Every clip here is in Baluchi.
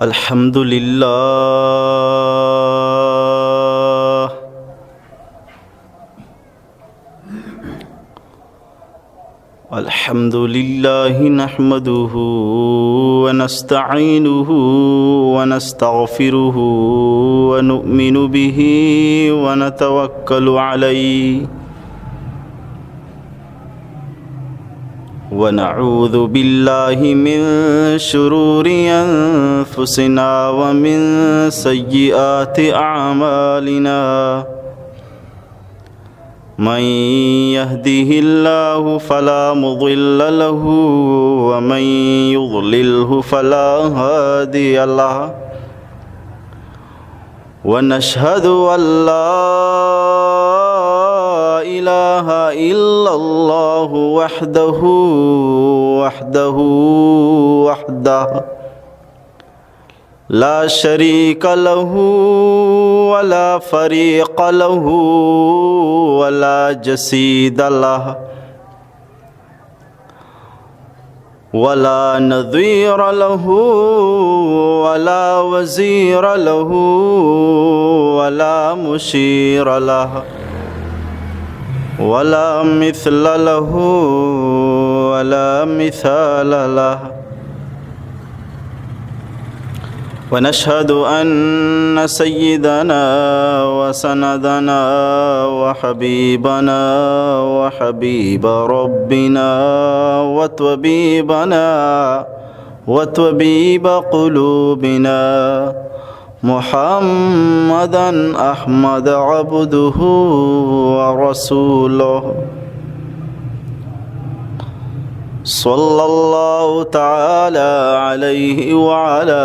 الحمد لله. الحمد لله نحمده ونستعينه ونستغفره ونؤمن به ونتوكل عليه ونعوذ بالله من شرور أنفسنا ومن سيئات أعمالنا. من يهده الله فلا مضل له ومن يضلله فلا هادي له. ونشهد أن لا إله إلا الله وحده، وحده، وحده لا شريك له ولا فريق له ولا جسيد له ولا نظير له ولا وزير له ولا مشير له ولا مثل له ولا مثال له. ونشهد أن سيدنا وسندنا وحبيبنا وحبيب ربنا وطبيبنا وطبيب قلوبنا محمدا أحمد عبده ورسوله، صلى الله تعالى عليه وعلى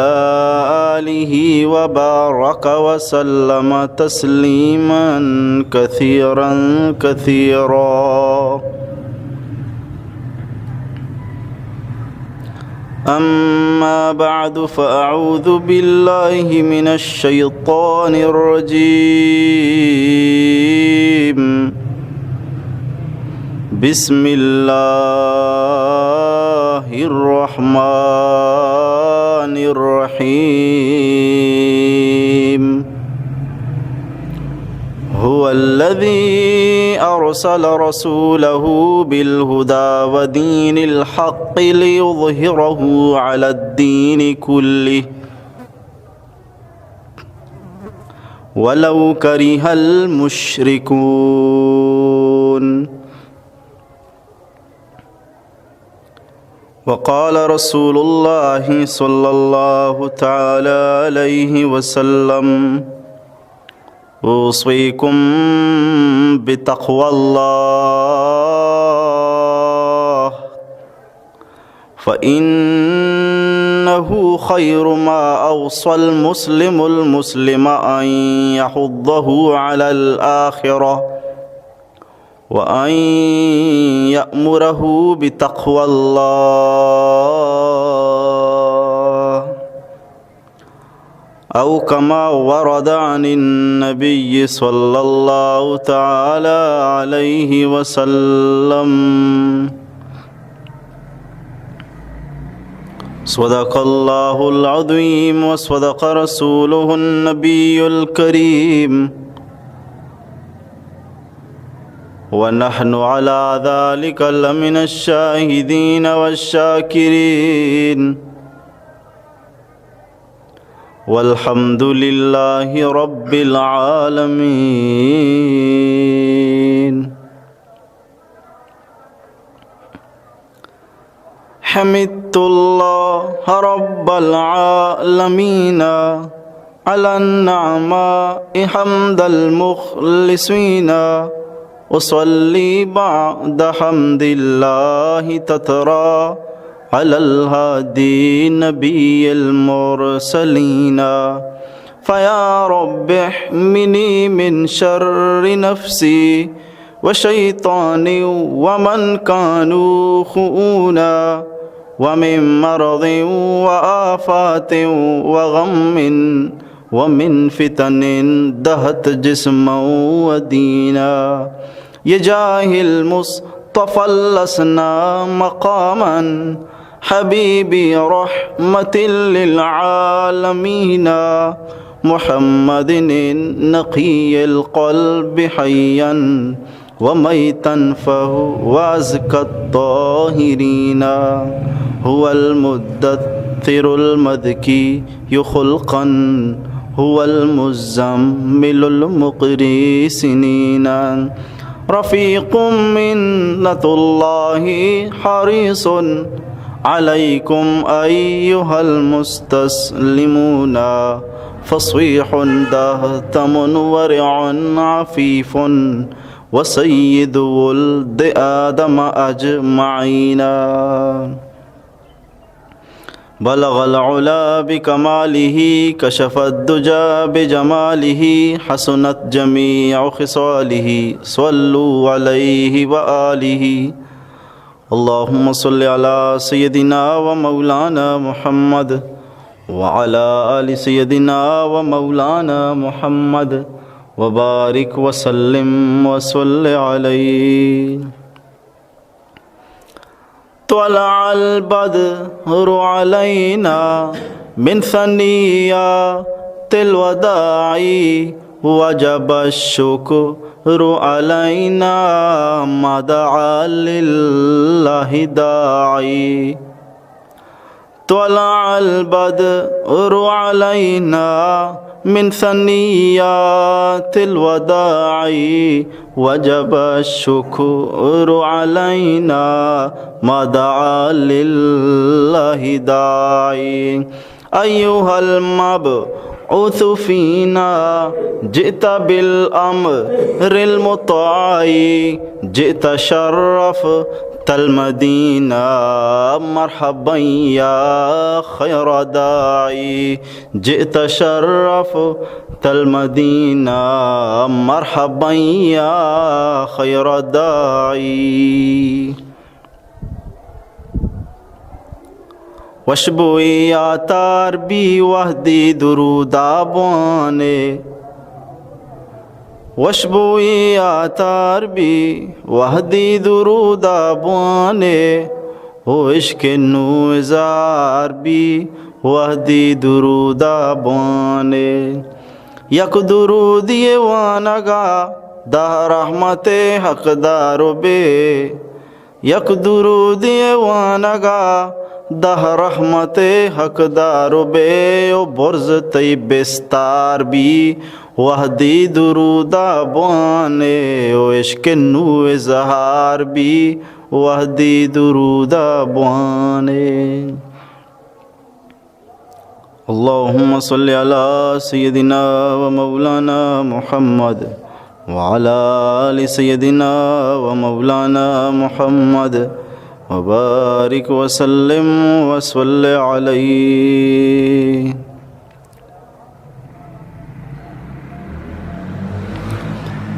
آله وبارك وسلم تسليما كثيرا كثيرا. أما بعد، فأعوذ بالله من الشيطان الرجيم. بسم الله الرحمن الرحيم. هو الذي أرسل رسوله بالهدى ودين الحق ليظهره على الدين كله ولو كره المشركون. وقال رسول الله صلى الله تعالى عليه وسلم: أوصيكم بتقوى الله، فإنه خير ما أوصى المسلم المسلم أن يحضه على الآخرة وأن يأمره بتقوى الله، أو كما ورد عن النبي صلى الله تعالى عليه وسلم. صدق الله العظيم وصدق رسوله النبي الكريم، ونحن على ذلك لمن الشاهدين والشاكرين، والحمد لله رب العالمين. حمدت الله رب العالمين على النعماء حمد المخلصين، أصلي بعد حمد الله تترى على الهادي نبي المرسلين. فيا رب احمني من شر نفسي وشيطاني ومن كانوا خؤونا، ومن مرض وآفات وغم، ومن فتن دهت جسما ودينا. يا جاه المصطفى لسنا مقاما حبيبي رحمة للعالمين، محمد النقي القلب حيا وميتا فهو أزكى الطاهرين. هو المدثر المذكي خلقا، هو المزمل المقري سنينا. رفيق منة الله حريص عليكم أيها المستسلمون، فصيح دهتم ورع عفيف، وسيد ولد آدم أجمعين. بلغ العلا بكماله، كشف الدجى بجماله، حسنت جميع خصاله، صلوا عليه وآله. اللهم صل على سيدنا ومولانا محمد وعلى آل سيدنا ومولانا محمد وبارك وسلم وصل عليه. طلع البدر علينا من ثنيات الوداع، وجب الشكر علينا ما دعا لله داعي. طلع البدر علينا من ثنيات الوداع، وجب الشكر علينا ما دعا لله داعي. أيها المبعوث فينا، جئت بالأمر المطاع، جئت شرفت المدينة، مرحبا يا خير داعي. جئت شرفت المدينة، مرحبا يا خير داعي. وشبوی عطار بی وہدی دروداں بوانے، وشبوی عطار بی وہدی دروداں بوانے، او عشق نو اظہار بی وہدی دروداں بوانے۔ یک درودی وانگا دہ رحمت حقدار بے، یک درودی وانگا دہ رحمت حقدار بے، او برز تئی بستار بی وہدی دروداں بوانے، او عشق نو اظہار بی وہدی دروداں بوانے۔ اللهم صل على سيدنا ومولانا محمد وعلى آل سيدنا ومولانا محمد وبارك وسلم وصل عليه.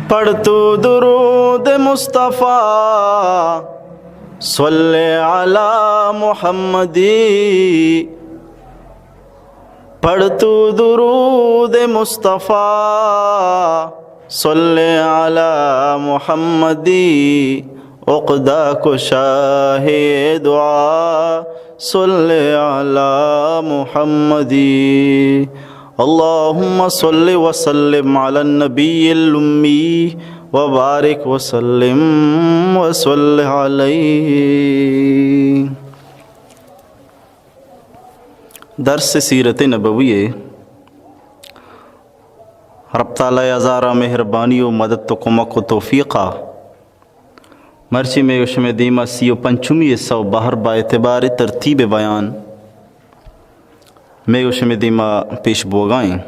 پڑھ تو درود مصطفیٰ، صل علی محمدی۔ پڑھ تو درود مصطفیٰ، صل علی محمدی۔ عقدہ کشا ہے دعا، صل علی محمدی۔ اللهم صل وسلم على النبي الأمي وبارك وسلم وصل عليه. درس سیرت نبوی۔ رب تعالی ہزاراں مہربانی و مدد و کمک و توفیقا مرچی مئے و شمئے دیما سی و پنچمی حصہ و بہر با اعتبار ترتیب بیان مئے و شمئے دیما پیش بوگا ایں۔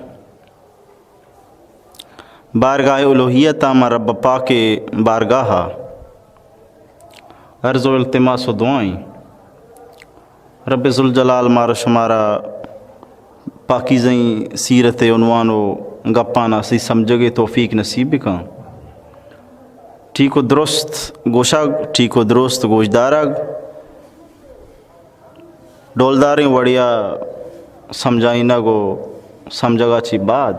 بارگاہ الوہیت ء ما رب پاک ء بارگاہ ء عرض و التماس و دعائیں۔ رب ذوالجلال مارا شمارا پاکیزئیں سیرت ء عنوان و گپانا صحیح سمجھگ ء توفیق نصیب بکن۔ ٹھیک و درست گوشگ، ٹھیک و درست گوشدارگ، ڈولداریں وڑیا سمجھائینگ و سمجھگا چی بعد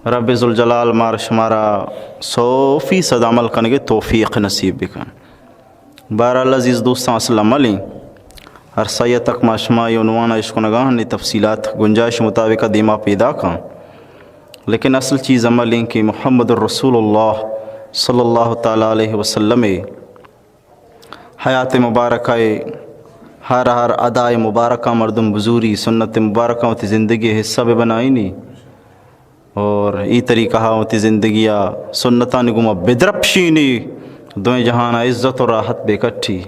رب ذوالجلال مار شمارا سو فیصد عمل کنگے توفیق نصیب بکن۔ بہرحال عزیز دوستاں، اصل عمل ایں ہر ساعت تک ما شما اے عنوان ءَ اشکنگا ہنی تفصیلات گنجائش مطابق دیما پیدا کن۔ لیکن اصل چیز عمل ایں کہ محمد رسول اللہ صلی اللہ تعالی علیہ وسلم ءِ حیات مبارکہ ءِ ہر ہر ادائے مبارکہ مردم بزوری، سنت مبارکہ وتی زندگی ءِ حصہ بہ بنائینی۔ اور ای طریقہ ءَ وتی زندگی ءَ سنتانی گوما بدرپشینی، دوئیں جہان ءَ عزت و راحت بہ کٹی۔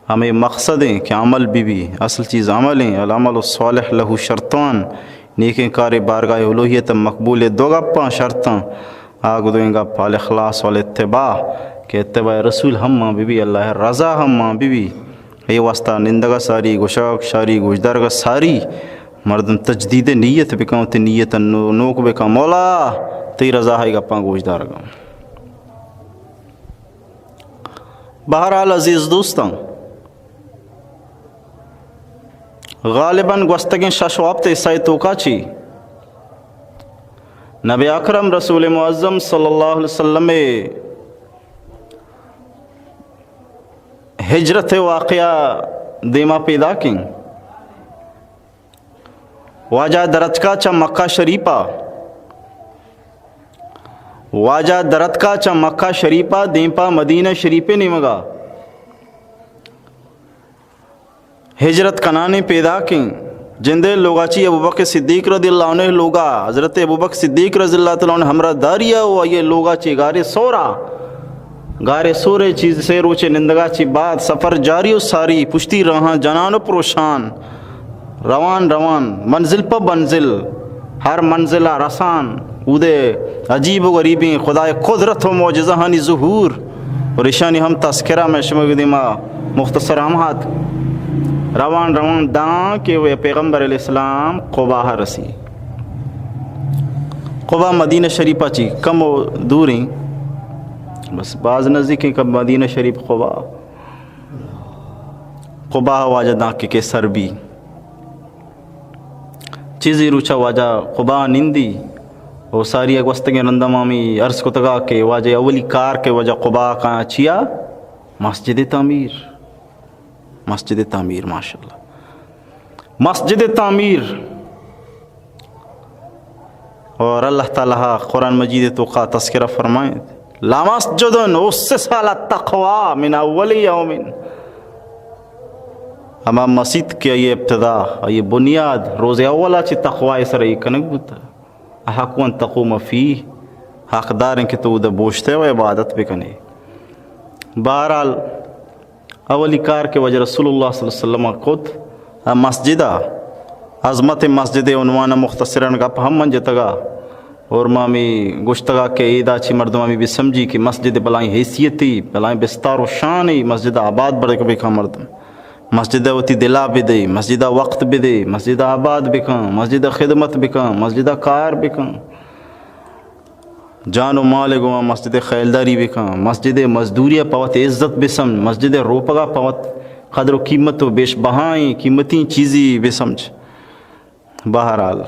ہمے مقصد ایں کہ عمل بہ بی، اصل چیز عمل ایں، العمل الصالح لہ شرطان، نیکیں کارے بارگاہ الوہیت مقبول ایں، دو گپاں شرطاں، آ گو دوئیں گپ الاخلاص والاتباع، کہ اتباع رسول ہم مان بہ بی، اللہ ءِ رضا ہم مان بہ بی۔ اے واسطہ نندگ ءَ ساری، گوشگ ساری، گوشدارگ ءَ ساری، مردم تجدید نیت بکن، وتی نیت ءَ نو-، نوک بکن، مولا تئی رضا ءِ گپاں گوشدارگ ءَ۔ بہرحال عزیز دوستاں، غالباً گوستگیں شش و ہپت حصہ ءِ توکا چی نبی اکرم رسول معظم صلی اللہ علیہ وسلم ءِ ہجرت ءِ واقعہ دیما پیداک ایں۔ واجہ درتکا چہ مکہ شریف ءَ، واجہ درتکا چہ مکہ شریف ءَ دیم پہ مدینہ شریف ءِ نیمگا ہجرت کنانے پیداک ایں۔ جندے لوگا چی ابوبکر صدیق رضی اللہ عنہ لوگا، حضرت ابوبکر صدیق رضی اللہ تعالی عنہ ہمراہ داری ءَ و آئی لوگا چی غار ثور ءَ، غار ثور ءَ چیز سے روچے نندگا چی بعد سفر جاری و ساری، پشتی راہاں جنان و پروشان، روان روان، منزل پہ منزل، ہر منزل ءَ رسان، اودے عجیب و غریبیں خدائے قدرت و معجزہانی ظہور، اور ایشانی ہم تذکرہ میں شمئے دیما مختصر ہم ہات۔ روان روان داں کہ وہ پیغمبر علیہ السلام قبا ءَ رسی۔ قبا مدینہ شریف ءَ چی کم و دور ایں، بس باز نزدیک ایں کہ مدینہ شریف قبا۔ قبا ءَ واجہ داں کہ، کہ سر بی۔ چیزی روچا واجہ قبا نندی، او ساری ءَ گوستگیں رندا ما ہمے عرض کتگا کہ واجہ اولی کار کہ واجہ قبا کاں چیا؟ مسجد تعمیر۔ مسجد تعمیر، ماشاءاللہ۔ مسجد تعمیر۔ اور اللہ تعالی قرآن مجید توکا تذکرہ فرمائیت، لمسجد اسس علی التقوی من اول یوم۔ ہما مسیت کہ آئی ابتدا، آئی بنیاد روز اولا چہ تقوی سر ای کنگ بوتا۔ احق ان تقوم فیہ، حقدار ایں کہ تو اود بوشتے و عبادت بکنے۔ بہرحال، اولی کار کہ واجہ رسول اللہ صلی اللہ علیہ وسلم کت، آ مسجد ءَ، عظمت مسجد عنوان مختصراً گپ ہم من جتگا، اور ما ہمے گوشتگا کہ ایدا چی مردم ہمے بہ سمجھی کہ مسجد بلائیں حیثیتی، بلائیں بستار و شانی، مسجد آباد بر-، بکن مردم۔ مسجد ءَ وتی دلا بدے، مسجد ءَ وقت بدے، مسجد ءَ آباد بکن، مسجد ءَ خدمت بکن، مسجد ءَ کار بکن۔ جان و مال ءَ گوں مسجد ءِ خیالداری بکن، مسجد ءِ مزدوری ءَ پہ وت عزت بسمجھ، مسجد ءِ روپگ ءَ پہ وت قدر و قیمت و بیش بہائیں قیمتی چیزی بسمجھ۔ بہرحال،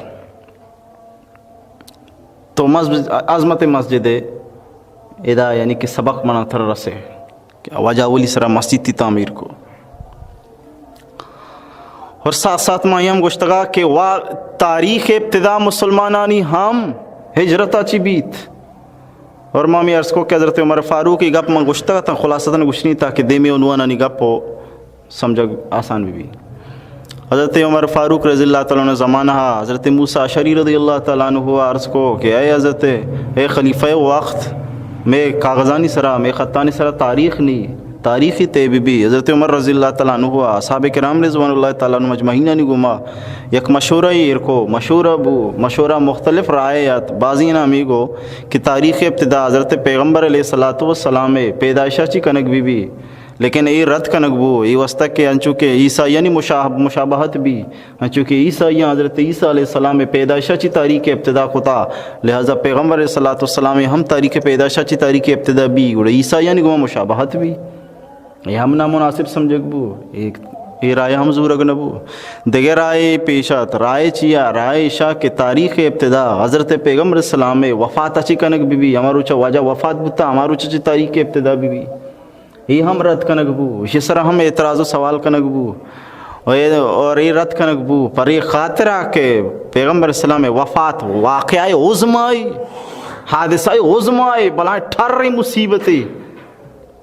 تو مز-، عظمت مسجد ءِ ادا یعنی کہ سبق منا تر رسے۔ کہ واجہ اولی سرا مسیتی تعمیر کو۔ اور ساتھ ساتھ ما اے ہم گوشتگا کہ وا تاریخ ابتدا مسلمانانی ہم ہجرت ءَ چی بیت۔ اور ما ہمے عرض کو کہ حضرت عمر فاروق ءِ گپ من گوشتگ اتاں، خلاصتاً گوشنی تاکہ دیمی عنوانانی گپ و سمجھگ آسان بہ بی۔ حضرت عمر فاروق رضی اللہ تعالی عنہ زمانہ ءَ حضرت موسی اشعری رضی اللہ تعالی عنہ ءَ عرض کو کہ اے حضرت، اے خلیفہ وقت، مئے کاغذانی سرا، مئے خطانی سرا تاریخ نی، تاریخی طے بہ بی۔ حضرت عمر رضی اللہ تعالی عنہ ءَ اصحاب کرام رضوان اللہ تعالی عنہم اجمعینانی گوما یک مشورہ ایر کو، مشورہ بو، مشورہ مختلف رائے ات، بازینا ہمے گو کہ تاریخ ابتدا حضرت پیغمبر علیہ الصلوۃ والسلام ءِ پیدائشا چی کنگ بہ بی۔ لیکن اے رد کنگ بو، اے واسطہ کہ انچو کہ عیسائیانی مشاہب-، مشابہت بی، انچو کہ عیسائیاں حضرت عیسی علیہ السلام ءِ پیدائشا چی تاریخ ابتدا کتا، لہذا پیغمبر علیہ الصلوۃ والسلام ءِ ہم تاریخ پیدائشا چی تاریخ ابتدا بی، گڑا عیسائیانی گوما مشابہت بی۔ اے ہم نامناسب سمجھگ بو، اے، اے رائے ہم زورگ نہ بو۔ دگہ رائے پیش ات، رائے چیا؟ رائے ایشا کہ تاریخ ابتدا حضرت پیغمبر علیہ السلام ءِ وفات ءَ چی کنگ بہ بی، ہما روچا واجہ وفات بوتا، ہما روچا چی تاریخ ابتدا بہ بی۔ اے ہم رد کنگ بو، ایشی سرا ہم اعتراض و سوال کنگ بو۔ و اے، اور اے رد کنگ بو، پر اے خاطرا کہ پیغمبر اسلام وفات واقعہ عظمائی، حادثہ عظمائی، بلائیں ٹریں مصیبتے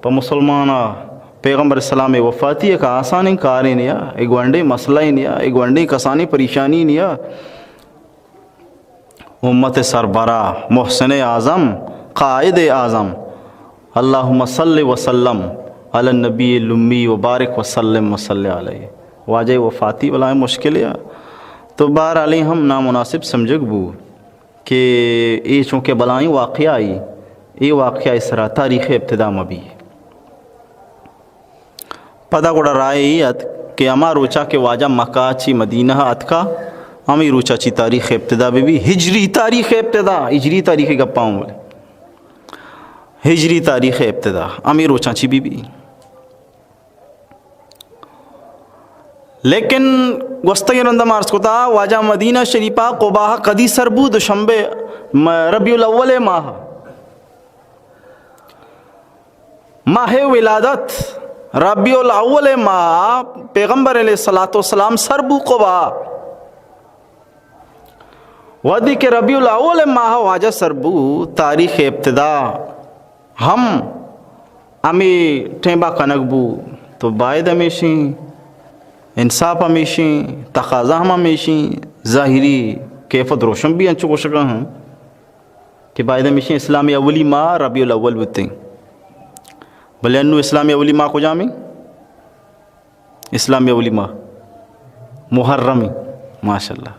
پہ مسلمانا۔ پیغمبر اسلام وفاتی یک آسانیں کارے نیا، اے گونڈیں مسئلہ نیا، اے گونڈیں کسانیں پریشانی نیا۔ امت سربرا، محسن اعظم، قائد اعظم، اللہم صل وسلم علی النبی الامی و بارک وسلم وصل علیہ۔ واجہ وفاتی بلائیں مشکل یا، تو بہرحال ہم نامناسب سمجھگ بو کہ اے چونکہ بلائیں واقعہ ای، اے واقعہ سرا تاریخ ابتدا مبی۔ پدا گڑا رائے ای ات کہ ہما روچا کہ واجہ مکہ چی مدینہ اتکا، ہمیں روچا چی تاریخ ابتدا بی بی، ہجری تاریخ ابتدا، ہجری تاریخ گپاؤں بولے، ہجری تاریخ ابتدا ہمیں روچا چی بی بی۔ لیکن گوستگیں رندا ما عرض کتا، واجہ مدینہ شریفہ قباء کدی سر بو؟ دوشنبے م-، ربیع الاول ماہ، ماہ ولادت، ربیع الاول ماہ پیغمبر علیہ الصلوۃ والسلام سر بو قباء۔ وہدی کہ ربیع الاول ماہ واجہ سر بو، تاریخ ابتدا ہم ہمے ٹیمبا کنگ بو، تو باید ہمیشیں انصاف ہمیشیں، تقاضا ہم ہمیشیں، ظاہری کیف و دروشم بھی انچو گوشگا ہم کہ باید ہمیشیں اسلامی اولی ماہ ربیع الاول بوتیں، بلے انو اسلامی اولی ماہ کجامیں؟ اسلامی اولی ماہ محرم، ماشاءاللہ۔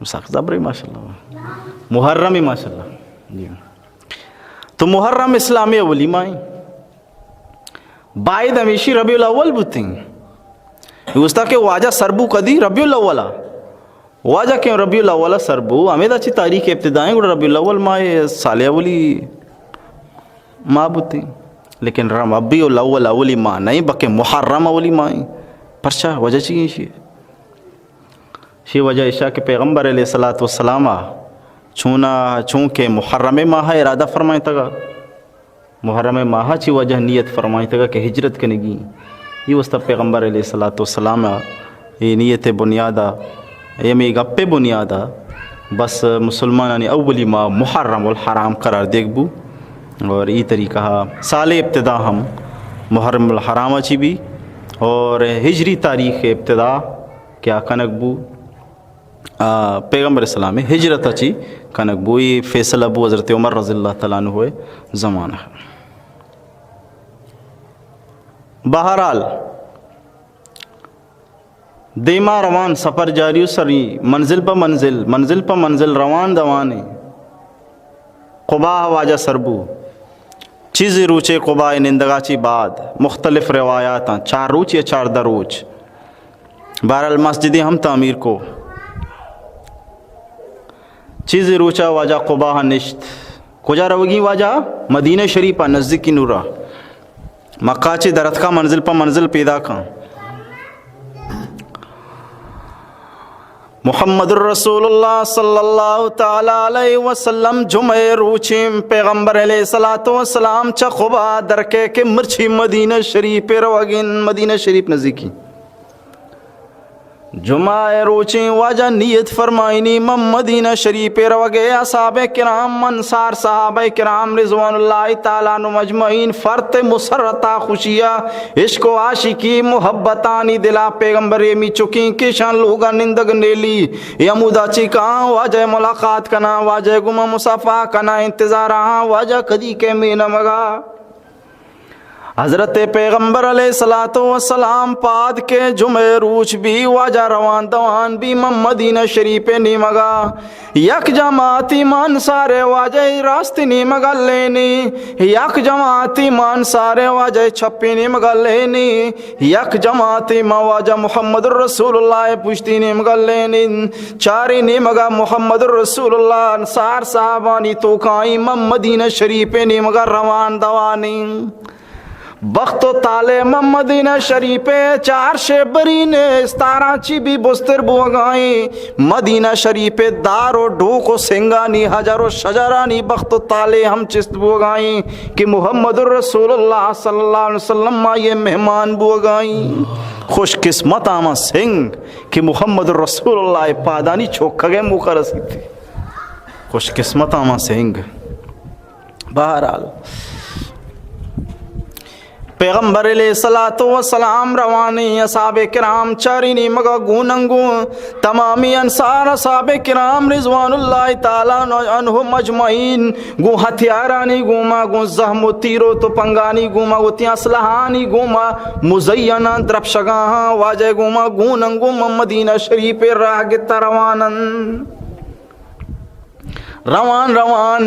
سخت زبرے، ماشاءاللہ۔ محرم، ماشاءاللہ۔ جی۔ تو محرم اسلامی اولی ماہ، باید ہمیشی ربیع الاول بوتیں۔ گوشتا کہ واجہ سر بو کدی؟ ربیع الاول۔ واجہ کہ ربیع الاول سر بو، ہمیدا چی تاریخ ابتدائیں، گڑا ربیع الاول ماہ سال اولی ماہ بوتیں۔ لیکن ربیع الاول اولی ماہ نہیں، بلکہ محرم اولی ماہ ہیں۔ پرچا؟ وجہ چی ہے شی؟ شی وجہ ایشا کہ پیغمبر علیہ الصلوۃ والسلام چونا، چونکہ محرم ماہ ارادہ فرمائیں تگا، محرم ماہ چی وجہ نیت فرمائیں تگا کہ ہجرت کنگی۔ یہ واسطہ پیغمبر علیہ الصلوۃ والسلام یہ نیت بنیادا، یہ می گپ بنیادا، بس مسلمانانی اولی ماہ محرم الحرام قرار دیگ بو۔ اور ای طریقہ سال ابتدا ہم محرم الحرام چی بی اور ہجری تاریخ ابتدا کیا کنگ بو، آ، پیغمبر اسلام ہجرت چی کنگ بو، ای فیصلہ بو حضرت عمر رضی اللہ تعالی عنہ زمانہ۔ بہرحال، دیما روان سفر جاری و سری، منزل پہ منزل، منزل پہ منزل روان دوانے۔ قباء واجہ سر بو۔ چیزی روچے قباء نندگا چی بعد مختلف روایاتاں، چار روچ یا چاردہ روچ۔ بہرحال مسجدی ہم تعمیر کو۔ چیزی روچا واجہ قباء نشت۔ کجا روگی واجہ؟ مدینہ شریفا نزدیکی نورا۔ مکہ چی درتکا منزل پہ منزل پیدا کن۔ محمد رسول اللہ صلی اللہ تعالی علیہ وسلم جمعہ روچیں پیغمبر علیہ الصلوۃ والسلام چہ قباء درکے کہ مرچی مدینہ شریف روگن، مدینہ شریف نزدیکی۔ جمعہ ء روچیں واجہ نیت فرمائنی، من مدینہ شریف ء روگ ء۔ اصحاب کرام، انصار صحابہ کرام رضوان اللہ تعالی عنہم اجمعین فرت مسرتا خوشیا، عشق و عاشقی محبتانی دلا پیغمبر ء می چکیں کشاں لوگا نندگ نیلی۔ ء ہمودا چی کاں واجہ ملاقات کناں، واجہ گما مصافحہ کناں، انتظار آں واجہ کدی کہ می نمگا۔ حضرت پیغمبر علیہ الصلوۃ والسلام پاد کے جمعہ روچ بی، واجہ روان دوان بی من مدینہ شریف نیمگا۔ یک جماعتی من سارے واجہ راست نیمگا لینی، یک جماعتی من سارے واجہ چھپی نیمگا لینی، یک جماعتی من واجہ محمد رسول اللہ پشتی نیمگا لینی۔ چاریں نیمگا محمد رسول اللہ انصار صاحبانی توکائیں من مدینہ شریف نیمگا روان دوانیں۔ بخت و طالع من مدینہ شریف ء چہ عرش ء برین ء استاراں چی بی بزتر بوگائیں۔ مدینہ شریف ء دار و ڈوک و سنگانی، حجر و شجرانی بخت و طالع ہم چست بوگائیں کہ محمد الرسول اللہ صلی اللہ علیہ وسلم آئی ء مہمان بوگائیں۔ خوش قسمت آ ہما سنگ کہ محمد الرسول اللہ ء پادانی چوکگ ء موقع رسیت۔ خوش قسمت آ ہما سنگ۔ بہرحال، پیغمبر علیہ الصلوۃ والسلام روانی، اصحاب کرام چاری نیمگا گوننگو، تمامی انصار اصحاب کرام رضوان اللہ تعالی عنہم اجمعین گوں ہتھیارانی گوما، گوں زہم و تیر و تپنگانی گوما، وتی اسلحانی گوما، مزیناں درپشگاہاں، واجہ گوما گوننگو من مدینہ شریف راہ گتا روانن۔ روان روان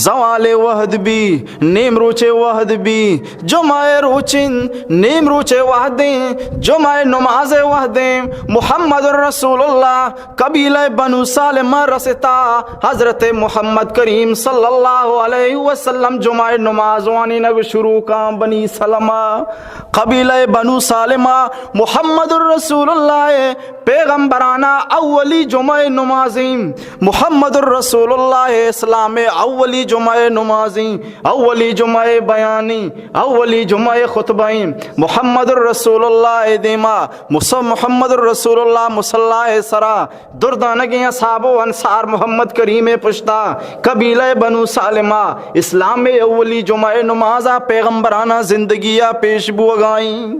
زوال وہد بی، نیم روچے وہد بی، جمعہ روچن، نیم روچے وہدیں، جمعہ نماز وہدیں، محمد رسول اللہ قبیلہ بنو سالمہ رستا، حضرت محمد کریم صلی اللہ علیہ وسلم جمعہ نماز وانینگ شروع کاں۔ بنی سلمہ، قبیلہ بنو سالمہ، محمد رسول اللہ پیغمبرانا اولی جمعہ نمازیں، محمد الرسول اللہ اسلام اولی جمعہ نمازیں، اولی جمعہ بیانی، اولی جمعہ خطبہ ایں۔ محمد الرسول اللہ دیما مص-، محمد الرسول اللہ مصلی سرا دردانگیں اصحاب و انصار محمد کریم پشتا قبیلہ بنو سالمہ اسلام اولی جمعہ نمازا پیغمبرانا زندگیا پیش بوگائیں۔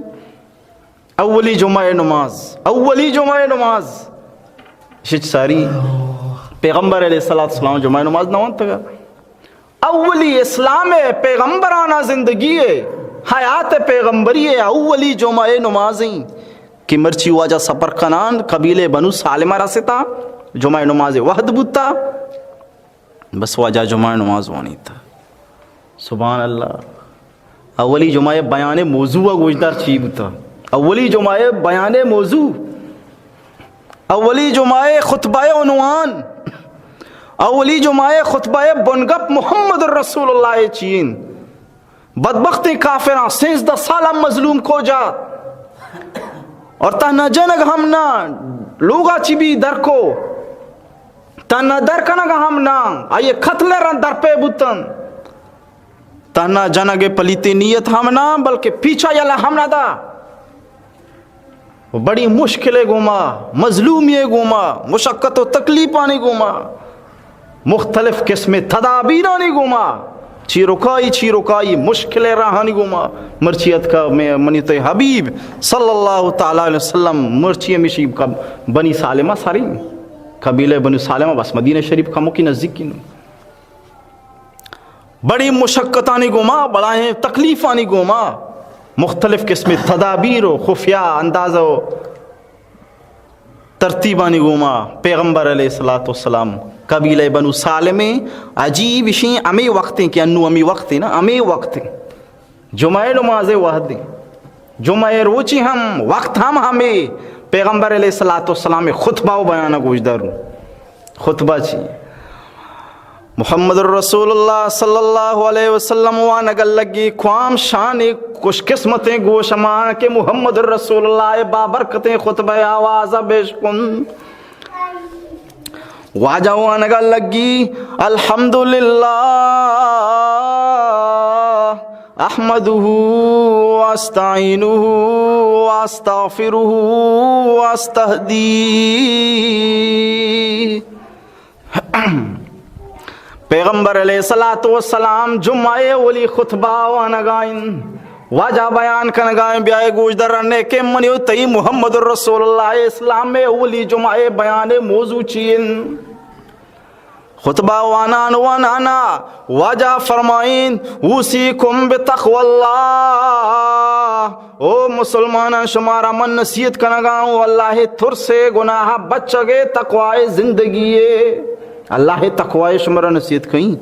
اولی جمعہ نماز، اولی جمعہ نماز۔ شچ ساری پیغمبر علیہ الصلوۃ والسلام جمعہ نماز نہ وانتگا۔ اولی اسلام پیغمبرانا زندگی، حیات پیغمبری اولی جمعہ نمازیں کہ مرچی واجہ سفر کنان قبیلہ بنو سالمہ رستا، جمعہ نماز وہد بوتا۔ بس واجہ جمعہ نماز وانیت۔ سبحان اللہ۔ اولی جمعہ بیان موضوع گوشدار چی بوتا؟ اولی جمعہ بیان موضوع، اولی جمعہ خطبہ عنوان، اولی جمعہ خطبہ بنگپ محمد رسول اللہ چین۔ بدبختیں کافراں سیزدہ سال ہم مظلوم کو جات، اور تہنا جنگ ہم نہ، لوگا چی بی در کو، تہنا در کنگ ہم نہ، آئی قتل رن در پہ بوتن۔ تہنا جنگ پلیتی نیت ہم نہ، بلکہ پیچھا یلہ ہم نہ دا۔ و بڑی مشکل گوما، مظلومی گوما، مشقت و تکلیفانی گوما، مختلف قسم تدابیرانی گوما، چیرکائی چیرکائی مشکل راہانی گوما، مرچی اتکا میں منی تے حبیب صلی اللہ تعالی علیہ وسلم، مرچی ہمیشی بنی سالمہ سریں، قبیلہ بنی سالمہ، بس مدینہ شریف کموکی نزدیکی نو۔ بڑی مشقتانی گوما، بڑائیں تکلیفانی گوما، مختلف قسم تدابیر و خفیہ انداز و ترتیبانی گوما پیغمبر علیہ الصلوۃ والسلام قبیلہ بنو سالمیں۔ عجیب اشیں، ہمے وقتیں کہ انو ہمے وقتیں نا، ہمے وقتیں۔ جمعہ نماز وہدیں، جمعہ روچی ہم وقت ہم ہمے پیغمبر علیہ الصلوۃ والسلام خطبہ و بیان گوشداروں۔ خطبہ چی؟ محمد الرسول اللہ صلی اللہ علیہ وسلم وانگ لگی، کوام شان خوش قسمتیں گوش مان کہ محمد الرسول اللہ بابرکتیں خطبہ آواز بیش کن۔ واجہ وانگا لگی، الحمدللہ احمدہ واستعینہ واستغفرہ واستہدیہ۔ پیغمبر علیہ الصلوۃ والسلام جمعہ اولی خطبہ وانگائن، واجہ بیان کنگائیں، بیائے گوش در رنے کہ منی و تئی محمد الرسول اللہ اسلام میں اولی جمعہ بیان موضوع چین۔ خطبہ وانان وانانا واجہ فرمائین، اوصیکم بتقوی اللہ، او مسلماناں، شمارا من نصیحت کنگا ہوں، اللہ ترسے، گناہ بچگے، تقوی زندگی ہے۔ اللہ تقوی شمارا نصیحت کہیں،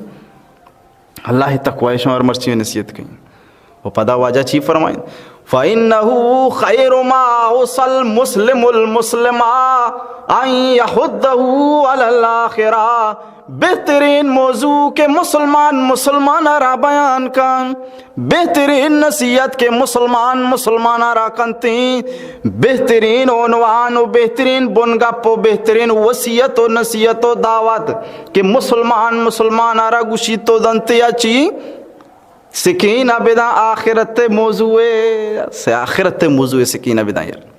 اللہ تقوی شمارا مرچی نصیحت کہیں۔ و پدا واجہ چی فرمائیں؟ فإنه خير ما أوصى المسلم المسلم أن يحضه على الآخرة۔ بہترین موضوع کہ مسلمان مسلمان ءَ را بیان کن، بہترین نصیحت کہ مسلمان مسلمان ءَ را کنتیں، بہترین عنوان و بہترین بنگپ و بہترین وصیت و نصیحت و دعوت کہ مسلمان مسلمان ءَ را گوشیت و دنت، یا چی؟ سکین ءَ بداں آخرت ءِ موضوع ءَ، سے آخرت ءِ موضوع ءَ سکین ءَ بداں یار۔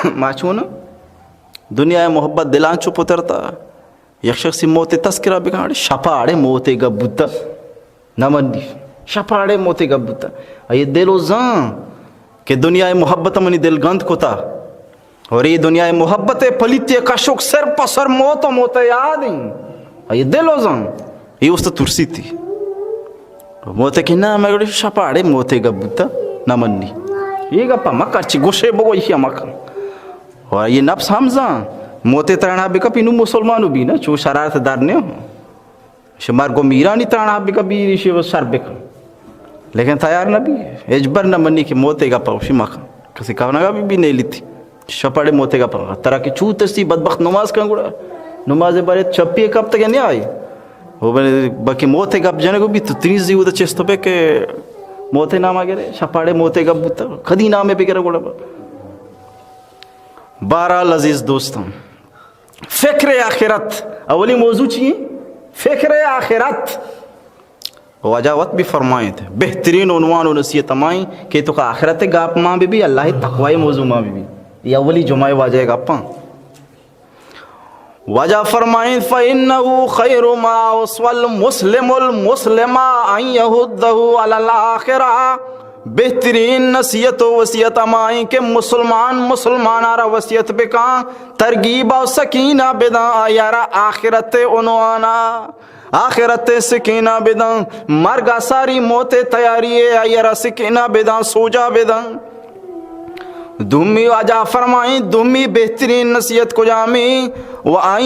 ما چون دنیا ءِ محبت دلاں چو پترتا، یک شخصی موت ءِ تذکرہ بکن، اڑے شپا اڑے موت ءِ گپ بوتا، نہ منی۔ شپا اڑے موت ءِ گپ بوتا۔ اے دل و زان کہ دنیا ءِ محبت منی دل گند کتا۔ اور اے دنیا ءِ محبت ءِ پلیتی ءِ کشوک سر پہ سر موت و موت ءِ یاد ایں۔ اے دل و زان، اے است ترسیتی۔ موت ءِ کہ نام ءَ گڑی شپا اڑے موت ءِ گپ بوتا، نہ منی۔ اے گپا مکن، چی گوشے بگو، ایشی مکن۔ اور اے نفس ہم زان، موت ءِ ترانہ بکپی نو مسلمان و بی نا، چو شرارت دار نہ ہوں۔ شمار گوں میرانی ترانہ بکن، بیری شی سر بکن۔ لیکن تیار نہ بی، ہچبر نہ منی کہ موت ءِ گپ اوشی مکن۔ کسی کونگا بی، بی نیلیتی۔ شپاڑے موت ءِ گپ۔ ترا کہ چو ترسی بدبخت نماز کن گڑا۔ نماز بارے چپی کپتگ نہ آئی۔ وہ بلے باقی موت ءِ گپ جنگ بی تو تنی زی وہ چست پہ کہ موت ءِ نام گرے، شپاڑے موت ءِ گپ بوتا۔ کدی نام بگرے گڑا۔ بہرحال عزیز دوستاں، فکر آخرت، اولی موضوع چی ایں؟ فکر آخرت۔ واجہ وت بی فرمائیت، بہترین عنوان و نصیحت ہمائیں کہ تو کا آخرت ءِ گپ مان بی بی، اللہ ءِ تقوی ءِ موضوع مان بی بی۔ یہ اولی جمعہ ءِ واجہ ءِ گپاں۔ واجہ فرمائیت، فإنه خير ما أوصى المسلم المسلم أن يحضه على الآخرة۔ بہترین نصیحت و وصیت ہمائیں کہ مسلمان مسلمان ءَ را وصیت بکاں، ترغیب و سکینہ بداں آئی ءَ را آخرت ءِ عنوان ءَ، آخرت ءِ سکینہ بداں، مرگ ءَ ساری موت ءِ تیاری ءَ آئی ءَ را سکینہ بداں، سوجا بداں۔ دومی واجہ فرمائیں، دومی بہترین نصیحت کجامی؟ وأن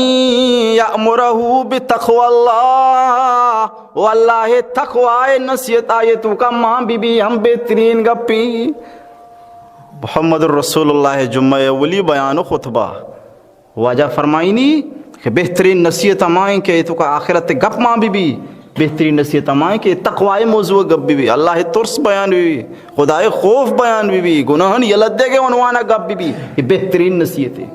يأمره بتقوى الله۔ و اللہ ءِ تقوی ءِ نصیحت آئی ءِ توکا مان بی بی ہم بہترین گپی۔ محمد رسول اللہ ءِ جمعہ ءِ اولی بیان و خطبہ۔ واجہ فرمائینی کہ بہترین نصیحت ہمائیں کہ تو کا آخرت ءِ گپ مان بی بی، بہترین نصیحت ہمائیں کہ تقوی ءِ موضوع ءَ گپ بی بی، اللہ ءِ ترس بیان بی بی، خدا ءِ خوف بیان بی بی، گناہانی یلہ دیگ ءِ عنوان ءَ گپ بی بی، یہ بہترین نصیحت ہے۔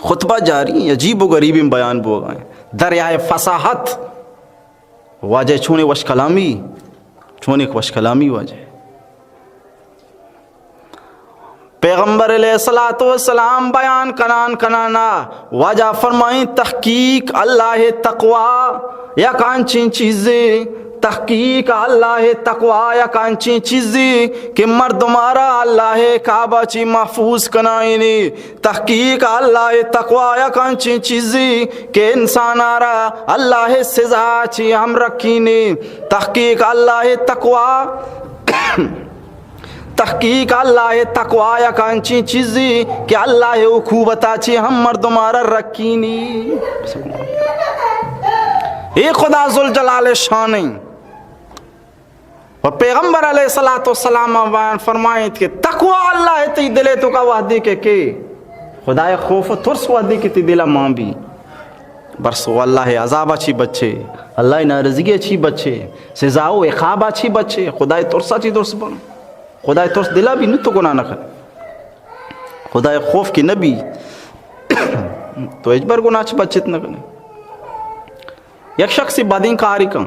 خطبہ جاری ہیں، عجیب و غریبیں بیان بوگا ہیں، دریائے فصاحت۔ واجہ چونیں وش کلامی، چونیں وش کلامی واجہ۔ پیغمبر علیہ الصلوۃ والسلام بیان کنان کنانا واجہ فرمائیں، تحقیق اللہ ءِ تقوی یک انچیں چیزے، تحقیق اللہ ءِ تقوی یک انچیں چیزے کہ مردمارا اللہ ءِ عقابا چی محفوظ کنائینی۔ تحقیق اللہ ءِ تقوی یک انچیں چیزے کہ انسانارا اللہ ءِ سزا چی ہم رکینی۔ تحقیق اللہ ءِ تقوی، تحقیق اللہ ءِ تقوی یک انچیں چیزے کہ اللہ ءِ عقوبتا چی ہم مردمارا رکینی۔ اے خدا ذوالجلال ءِ شان ایں۔ و پیغمبر علیہ الصلوۃ والسلام بیان فرمائیت کہ تقوی اللہ ءِ تئی دل ءِ توکا وہدے کہ کہ خدا ءِ خوف و ترس وہدے کہ تئی دل ءَ مان بی، برس و اللہ ءِ عذابا چی بچے، اللہ ءِ ناراضگی چی بچے، سزا و عقابا چی بچے، خدا ءِ ترسا چی ترس بن۔ خدا ءِ ترس دل ءَ بی نو تو گناہ نہ کن۔ خدا ءِ خوف کہ نہ بی تو ہچبر گناہ چی بچت نہ کنے۔ یک شخصے بدیں کارے کن،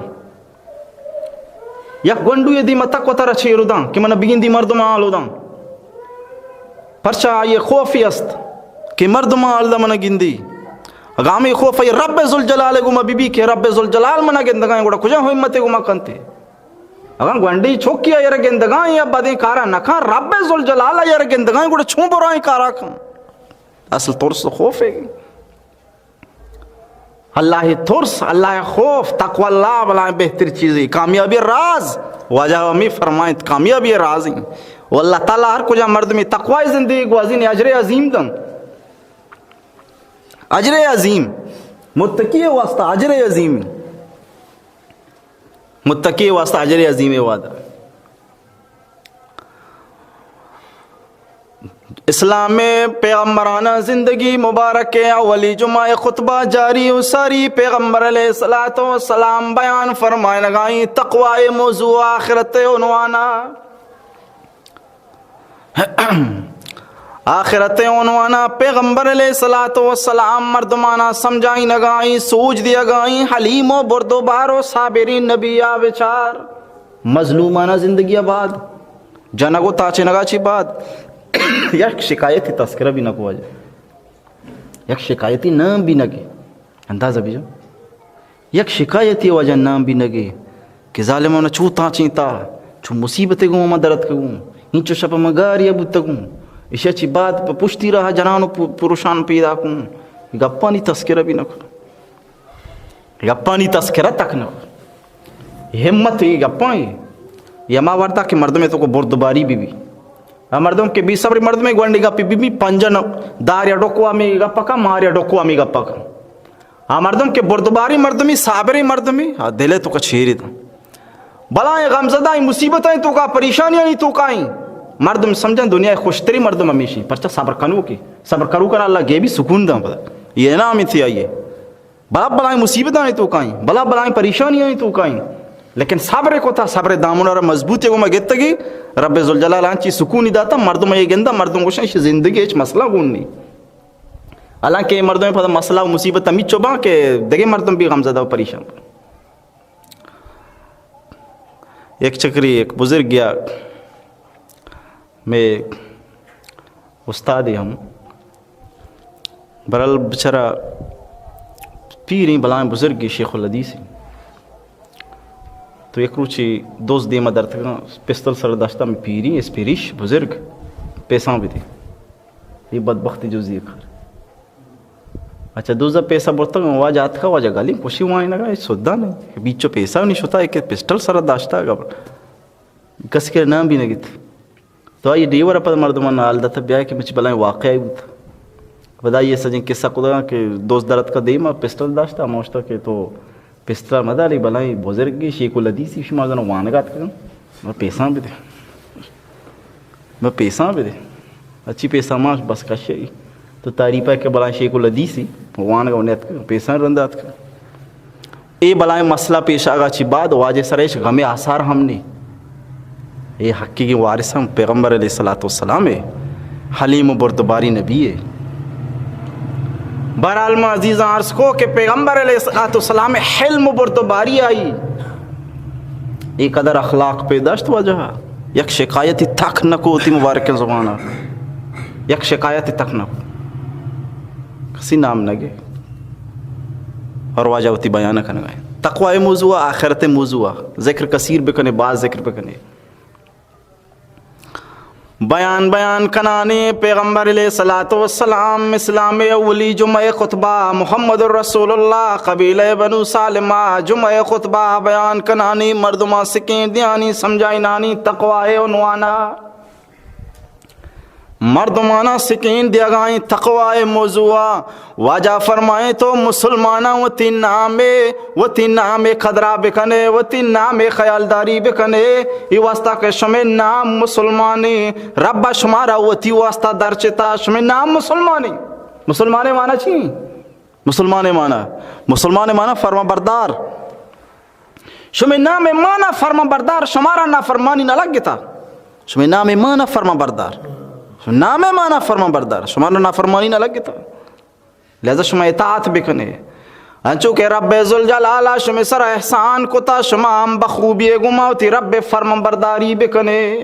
یک گونڈوے دیما تک وتارا چیر داں کہ من بگندی مردم حال داں۔ پرچا آئی خوفی است کہ مردم حال دا من گندی۔ اگاں ہمیں خوف آئی رب ذوالجلال گما بی بی کہ رب ذوالجلال من گندگائیں، گڑا کجا ہمت گما کنتے؟ اگاں گونڈی چوکی آئی گندگائیں یا بدیں کارا نہ کن، رب ذوالجلال آئی گندگائیں، گڑا چون برائیں کارا کن؟ اصل ترس خوف ہے۔ اللہ ءِ ترس، اللہ ءِ خوف، تقوی اللہ بلائیں بہتر چیزے۔ کامیابی راز، واجہ ہمیں فرمائیت، کامیابی راز ایں۔ و اللہ تعالی ہر کجا مردمی تقوی زندگی گوازینی اجر عظیم دن۔ اجر عظیم، متقی واسطہ اجر عظیم۔ متقی واسطہ اجر عظیم وعدہ۔ اسلام ءِ پیغمبرانہ زندگی مبارک ءِ اولی جمعہ ءِ خطبہ جاری و ساری پیغمبر علیہ الصلوۃ والسلام بیان فرمائنگائیں تقوی ءِ موضوع آخرت ءِ عنوان ءَ۔ آخرت ءِ عنوان ءَ پیغمبر علیہ الصلوۃ والسلام مردماناں سمجھائینگائیں، سوج دیگائیں، حلیم و بردوبار و صابریں نبی ءَ بچار۔ مظلومانہ زندگی ءَ بعد، جنگ و تاچینگ ءَ چی بعد، یک شکایتی تذکرہ بھی نہ کو واجہ۔ یک شکایتی نام بھی نہ گے۔ اندازہ بجن۔ یک شکایتی واجہ نام بھی نہ گے کہ ظالماں چو تاچینتا، چو مصیبتے گوں ما درد کگوں، اینچو شپ ما گاری بوتگوں۔ ایشی چی بعد پہ پشتی راہ جنان و پ-، پروشان پیدا کوں۔ گپانی تذکرہ بھی نہ کو۔ گپانی تذکرہ تک نہ۔ ہمت ای گپاں ای۔ یہ ہما وڑتا کہ مردم تو کو بردباری بی بی۔ آ مردم کہ بی صبر مردم گونڈی گپی بی بی پنجن دار یا ڈوکو ہمی گپا کا، مار یا ڈوکو ہمی گپا کا۔ آ مردم کہ بردباری مردمی، صابری مردمی، آ دل تو کا چھیری دا۔ بلائیں غمزدہ ای، مصیبتاں تو کا، پریشانیاں تو کا ای۔ مردم سمجھن دنیا خوشتری مردم ہمیشی، پرچہ صبر کنو کی۔ صبر کرو کر اللہ گے بھی سکون دا پدا۔ یہ انعام تھی آئیے۔ بلا بلائیں مصیبتانی توکائیں، بلا بلائیں پریشانیانی توکائیں، لیکن صبر کو تا، صبر دامن را مضبوطی گوما گتگی۔ رب ذوالجلال آنچی سکونی داتا، مردم یہ گندا، مردم گوشن شی زندگی ہچ مسئلہ گون نہیں۔ حالانکہ مردم پدا مسئلہ و مصیبت ہمیچو با کہ دگے مردم بھی غمزدہ و پریشان با۔ یک چکری یک بزرگ گیا، میں استادی ہم، برال بچارا پیریں بلائیں بزرگی شیخ الحدیث۔ تو یک روچی دوست دیما درتگاں، پستل سر داشتا، میں پیریں اسپیریش بزرگ، پیساں بدے۔ یہ بدبختی جزی کار۔ اچھا، دوزا پیسہ برتگ، واجہ آتکا، واجہ گالی کشی وائنگا، یہ سودا نہیں۔ بیچو پیسہ نہیں شتا، ایک پسٹل سر داشتا گا۔ کس کے نام بھی نہ گیت۔ تو آئی ڈیور پد مردمان حال داتا بیا کہ مچ بلائیں واقعہ بوت۔ پدا یہ سجن قصہ کدا کہ دوست درت کا دیما پسٹل داشتا، موشتا کہ تو پسترا مداری بلائیں بزرگی شیخ الحدیثی شما زن وانگات کن۔ ما پیساں بدے۔ ما پیساں بدے۔ اچھی پیساں ماش بس کشے۔ تو تعریف ہے کہ بلائیں شیخ الحدیثی وانگا نیت کن۔ پیساں رندات کن۔ اے بلائیں مسئلہ پیش آگا چی بعد واجہ سرش غم آثار ہم نہیں۔ اے حقیقی وارث ہم پیغمبر علیہ الصلوۃ والسلام ہے، حلیم و بردباری نبی ہے۔ بہرحال ما عزیزاں عرض کو کہ پیغمبر علیہ الصلوۃ والسلام حلم و بردباری آئی، اے قدر اخلاق پہ داشت واجہ، یک شکایتی تک نہ کو تی مبارک زبانہ، یک شکایتی تک نہ کو، کسی نام نہ گے۔ اور واجہ وتی بیان کنگا ہے۔ تقوی موضوع، آخرت موضوع، ذکر کثیر بکنے، باز ذکر بکنے۔ بیان بیان کنانی پیغمبر علیہ الصلوۃ والسلام اسلام اولی جمعہ خطبہ محمد رسول اللہ قبیلہ بنو سالمہ جمعہ خطبہ بیان کنانی مردماں سکین دیانی سمجھائینانی تقوی عنوانا۔ مردماناں سکین دیگائیں تقوی موضوع۔ واجہ فرمائیں تو مسلماناں وتی نامے، وتی نامے قدرا بکنے، وتی نامے خیالداری بکنے۔ ای واسطہ کہ شمے نام مسلمانی، رب شمارا وتی واسطہ درچتا، شمے نام مسلمانی۔ مسلمانے معنی چی؟ مسلمانے معنی، مسلمانے معنی فرما بردار۔ شمے نام مانا فرمان بردار، شمارا نافرمانی نہ لگتا۔ شمے نام مانا فرمان بردار۔ شمے نام مانا فرمان بردار، شمارا نافرمانی نہ لگتا۔ لہذا شما اطاعت بکنے۔ انچو کہ رب ذوالجلال شمے سر احسان کتا، شما ہم بخوبی گما وتی رب فرمان برداری بکنے۔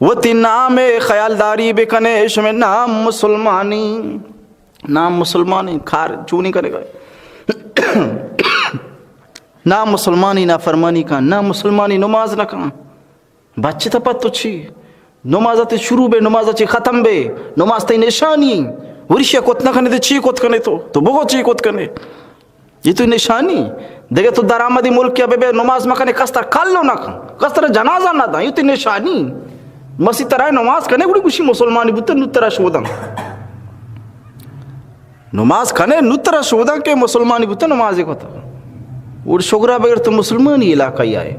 وتی نام خیالداری بکنے، شمے نام مسلمانی۔ نام مسلمانی کار چونی کرے گا؟ نام مسلمانی نافرمانی کن، نام مسلمانی نماز نہ کن۔ بچتا پت تو چی؟ نماز تے شروع بے، نماز چی ختم بے، نماز تے نشانی۔ ورشی کت نہ کنے تے چی کت کنے تو؟ تو بگو چی کت کنے؟ یہ تو نشانی۔ دیگه تو درآمدی ملک یا بے بے نماز مکنے کستر کلو نہ کن، کستر جنازہ نہ دان، یہ تو نشانی۔ مسیح ترا نماز کنے گڑی گوشی مسلمانی بوتے نو ترا شودن۔ نماز کنے نو ترا شودن کہ مسلمانی بوتا نمازی کتا۔ اور شگرا بغیر تو مسلمانی علاقہ آئے۔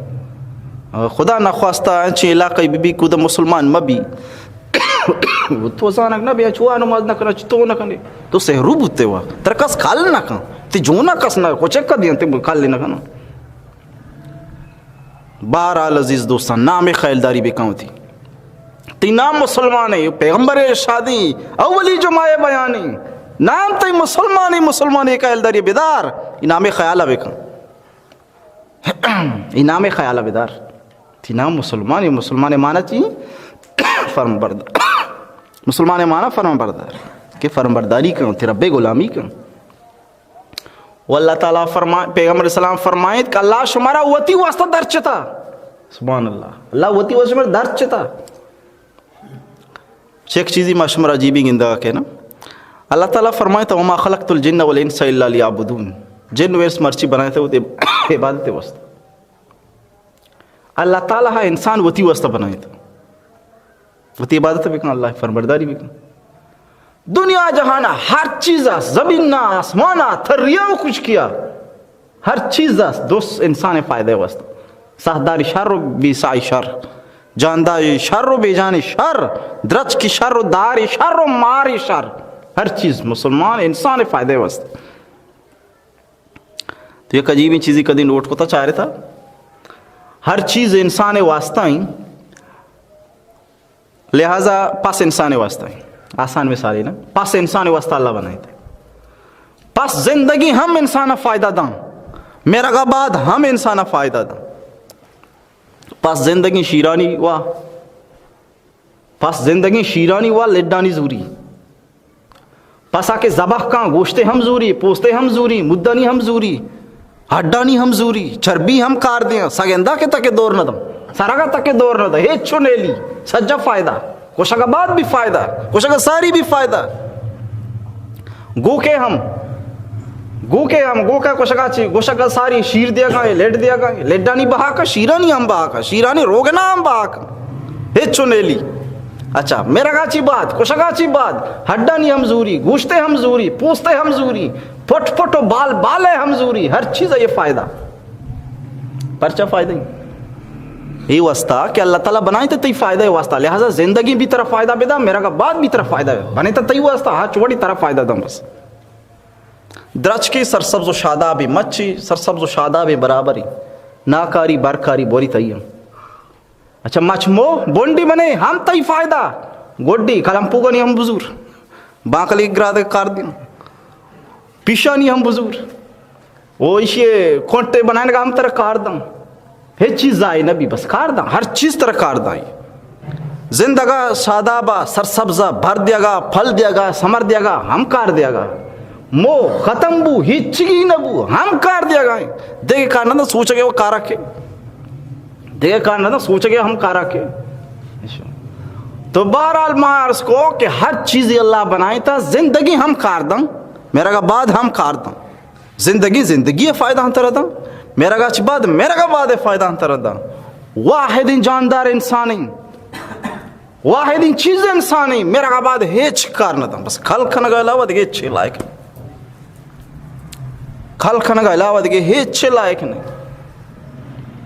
خدا نخواستہ انچیں علاقہ بی بی کود مسلمان مبی۔ تو زانگ نہ بیا، چو نماز نہ کنا، چی تو نہ کنے؟ تو سہرو بوتے وا، تر کس کل نہ کن، تی جونا کس نہ، کچک کا دیاں تی کل نہ کنا۔ بہرحال عزیز دوستان، نام خیالداری بکن وتی۔ تی نام مسلمان ہے، پیغمبر ارشادی، اولی جمعہ بیانی۔ نام تی مسلمان ہے، مسلمان ہے، خیالداری بدار، ای نام خیال بکن۔ ای نام خیال بدار۔ تی نام مسلمان ہے، مسلمان معنی چی؟ فرم بردار۔ مسلمان معنی فرم بردار۔ کہ فرم برداری کن، تی رب غلامی کن۔ و اللہ تعالیٰ فرما-، پیغمبر اسلام فرمائیت کہ اللہ شمارا وتی واسطہ درچتا۔ سبحان اللہ۔ اللہ وتی واسطہ شمارا درچتا۔ چہ یک چیزی ما شمارا عجیبی گندگا کہنا۔ اللہ تعالیٰ فرمائیت، وما خلقت الجن والانس الا لیعبدون۔ جن و انس مرچی بنائیت وتی عبادت واسطہ۔ اللہ تعالیٰ ہا انسان وتی واسطہ بنائیت۔ وتی عبادت بکن، اللہ فرمبرداری بکن۔ دنیا جہان ہر چیز است، زمین نا، آسمان نا، تریا و خشکیا، ہر چیز است، دوست انسان فائدہ واسطہ۔ ساہداری شر و بے ساہی شر، جانداری شر و بے جانی شر، درچکی شر و داری شر و ماری شر، ہر چیز مسلمان انسان فائدہ واسطہ۔ تو یک عجیبیں چیزی کدی نوٹ کتا چارتا، ہر چیز انسان واسطہ ہیں، لہذا پس انسان واسطہ ہیں۔ آسان مثالی نا، پس انسان واسطہ اللہ بنائیت۔ پس زندگی ہم انسان فائدہ داں، مرگا بعد ہم انسان فائدہ داں۔ پس زندگی شیرانی وا، پس زندگی شیرانی وا لڈانی زوری۔ پسا کہ ذبح کاں، گوشتے ہم زوری، پوستے ہم زوری، مدانی ہم زوری، ہڈانی ہم زوری، چربی ہم کار دیاں، سگندا کہ تکے دور نہ دم، سرگا تکے دور نہ دم، ہچو نیلی، سجا فائدہ، کشگا بعد بھی فائدہ، کشگا ساری بھی فائدہ۔ گوکے ہم، گوکے ہم، گوکا کشگا چی، گوشگا ساری شیر دیگا، لڈ دیگا، لڈانی بہا کا، شیرانی ہم بہا کا، شیرانی روگنا ہم بہا کا۔ ہچو نیلی۔ اچھا، مرگا چی بعد، کشگا چی بعد، ہڈانی ہم زوری، گوشتے ہم زوری، پوستے ہم زوری، پٹ پٹ و بال بالے ہم زوری، ہر چیز یہ فائدہ۔ پرچا فائدہ ہی؟ یہ واسطہ کہ اللہ تعالیٰ بنائیت تئی فائدہ واسطہ، لہذا زندگی بھی ترا فائدہ بدا، مرگا بعد بھی ترا فائدہ بدا۔ بنائیت تئی واسطہ، ہا چوڑی ترا فائدہ دم بس۔ درچکی سرسبز و شادابی، مچی سرسبز و شادابی برابری، ناکاری برکاری بوری تئی ہم۔ اچھا، مچ مو بونڈی منے ہم تئی فائدہ، گوڈی کلمپوگانی ہم بزور، بانکلی گراد کار دیم، پیشانی ہم بزور، او ایشی کونٹے بنائنگا ہم تر کار دم۔ ہچ چیز ضائع نہ بی، بس کار داں، ہر چیز ترا کار داں۔ زندگا شادابا، سرسبزا، بھر دیگا، پھل دیگا، ثمر دیگا، ہم کار دیگا۔ مو ختم بو، ہچگی نہ بو، ہم کار دیگا۔ دگہ کار نہ داں، سوچگے و کارا کے۔ دگہ کار نہ داں، سوچگے ہم کارا کے۔ تو بہرحال ما عرض کو کہ ہر چیزی اللہ بنائیتا، زندگی ہم کار داں، مرگا بعد ہم کار داں۔ زندگی، زندگی فائدہ ہم ترا داں۔ مرگا چی بعد، مرگا بعد فائدہ ہم ترا داں۔ واحدیں جاندار انسان ہیں۔ واحدیں چیز انسان ہیں۔ مرگا بعد ہچ کار نہ داں۔ بس کل کنگا علاوہ دگہ ہچ لائق نہیں۔ کل کنگا علاوہ دگہ ہچ لائق نہیں۔